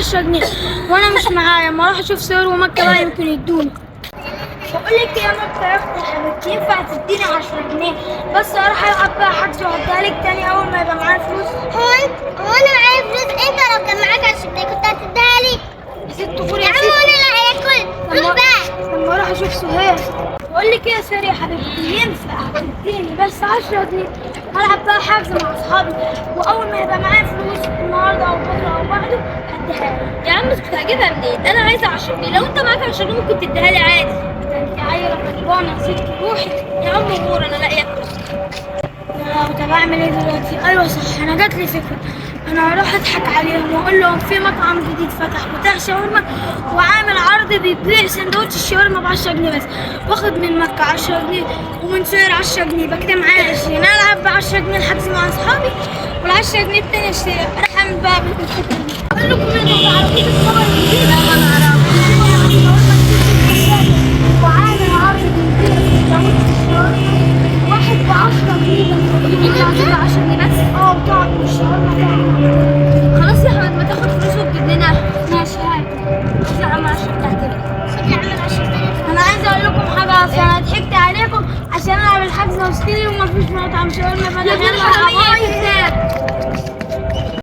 10 جنيه وانا مش معايا، ما اروح اشوف سهير ومكة بقى يمكن يدوني. بقول لك يا مكة يا اختي حبيبتي، ينفع تديني 10 جنيه بس اروح العب بقى حجز وهديها لك تاني اول ما يبقى معايا فلوس؟ هو انا معايا فلوس؟ انت لو كان معاك 10 جنيه كنت هتديها لي؟ يا ست غوري يا يا عم ست. وانا اللي هاكل، روح بقى. لما اروح اشوف سهير. بقول لك ايه يا سهير يا حبيبتي، ينفع تديني بس 10 جنيه هلعب بقى حجز مع اصحابي، واول ما يبقى معايا فلوس النهارده او بكره او بعده هديها لك. يا عم كنت هجيبها منين؟ انا عايزه 10 جنيه، لو انت معاك 10 جنيه ممكن تديها لي عادي. ده انت عيله غلبانه يا ست، روحي. يا عم غور، انا لاقيه فلوس. لا طب اعمل ايه دلوقتي؟ ايوه صح، انا جات لي فكرة. انا هروح اضحك عليهم واقول لهم في مطعم جديد فتح بتاع شاورما وعامل عرض بيبيع سندوتش الشاورما ب 10 جنيه بس، واخد من مكة 10 جنيه ومن سهير 10 جنيه، يبقى كده معايا 20. العب ب 10 جنيه الحجز مع اصحابي وال 10 جنيه التانية اشتري. اروح اعمل بقى بالفكرة دي. اقول لكم انتوا ما تعرفوش الخبر الجديد؟ لا ما نعرفش. وعامل عرض بيبيع سندوتش الشاورما واحد ب 10 جنيه بس. ب 10 جنيه بس؟ اه بتاع الشاورما بتاعنا. خلاص يا احمد، ما تاخد فلوس وتجيب لنا. ماشي هاي. خد يا عم 10 بتاعتك. خد يا عم ال 10 جنيه. انا عايزه اقول لكم حاجة، اصل انا ضحكت عليكم عشان العب الحجز واشتري ومفيش مطعم شاورما يا فتح. ابن الحرامية يا كذاب.